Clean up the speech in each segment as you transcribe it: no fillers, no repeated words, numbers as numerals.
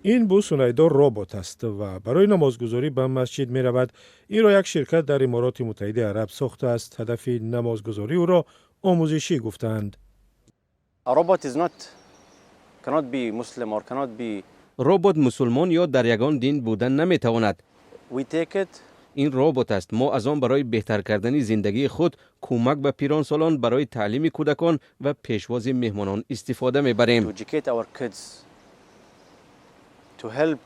Ин Бу Сунайдо робот аст ва барои намозгузорӣ ба масҷид меравад. Инро як ширкат дар Имороти Муттаҳидаи Араб сохтааст. Ҳадафи намозгузории ӯро омӯзишӣ гуфтаанд. A robot is not cannot be Muslim or cannot be. Робот мусулмон ё дар ягон дин будан наметавонад. We take it. Ин робот аст. Мо аз он барои беҳтар кардани зиндагии худ, кӯмак ба пиронсолон, барои таълими кӯдакон ва пешвози меҳмонон истифода мебарем. To educate our kids, to help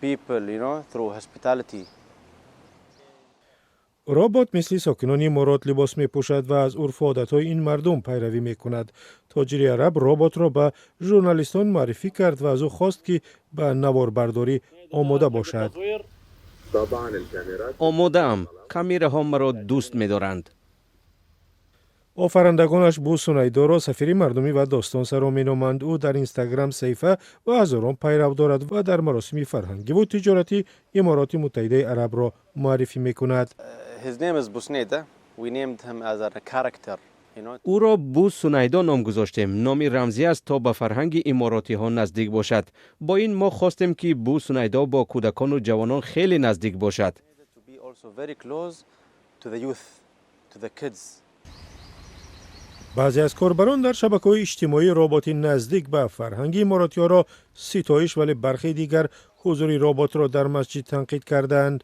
people through hospitality. Робот мисли сокинони Иморот либос мепӯшад ва аз урфу одатҳои ин мардум пайравӣ мекунад. Тоҷири араб роботро ба журналистон муаррифӣ кард ва аз ӯ хост, ки ба наворбардорӣ омода бошад. Омодаам. Камераҳо маро дӯст медоранд. Офарандагонаш Бу Сунайдоро сафири мардумӣ ва достонсаро меноманд. Ӯ дар Инстаграм саҳифа ва ҳазорон пайрав дорад ва дар маросими фарҳангиву тиҷоратӣ Имороти Муттаҳидаи Арабро муаррифӣ мекунад. His name is Busneda. We named him as a character. Ӯро Бу Сунайдо ном гузоштем. Номи рамзӣ аст, то ба фарҳанги иморотиҳо наздик бошад. Бо ин мо хостем, ки Бу Сунайдо бо кӯдакону ҷавонон хеле наздик бошад. To be also very close to the youth, to the kids. Баъзе аз корбарон дар шабакаҳои иҷтимоӣ роботи наздик ба фарҳанги иморотиҳоро ситоиш, вале бархе дигар ҳузури роботро дар масҷид танқид кардаанд.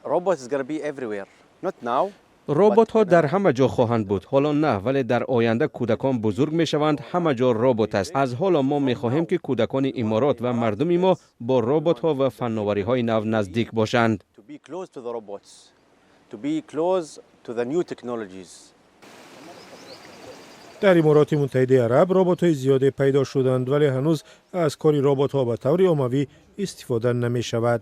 Robot is going to be everywhere. Not now. Роботҳо дар ҳама ҷо хоҳанд буд. Ҳоло на, вале дар оянда кӯдакон бузург мешаванд, ҳама ҷо робот аст. Аз ҳоло мо мехоҳем, ки кӯдакони Иморот ва мардуми мо бо роботҳо ва фанновариҳои нав наздик бошанд. To be close to the robots, to be close to the new technologies. Дар Имороти Муттаҳидаи Араб роботҳои зиёде пайдо шуданд, вале ҳанӯз аз кори роботҳо ба таври оммавӣ истифода намешавад.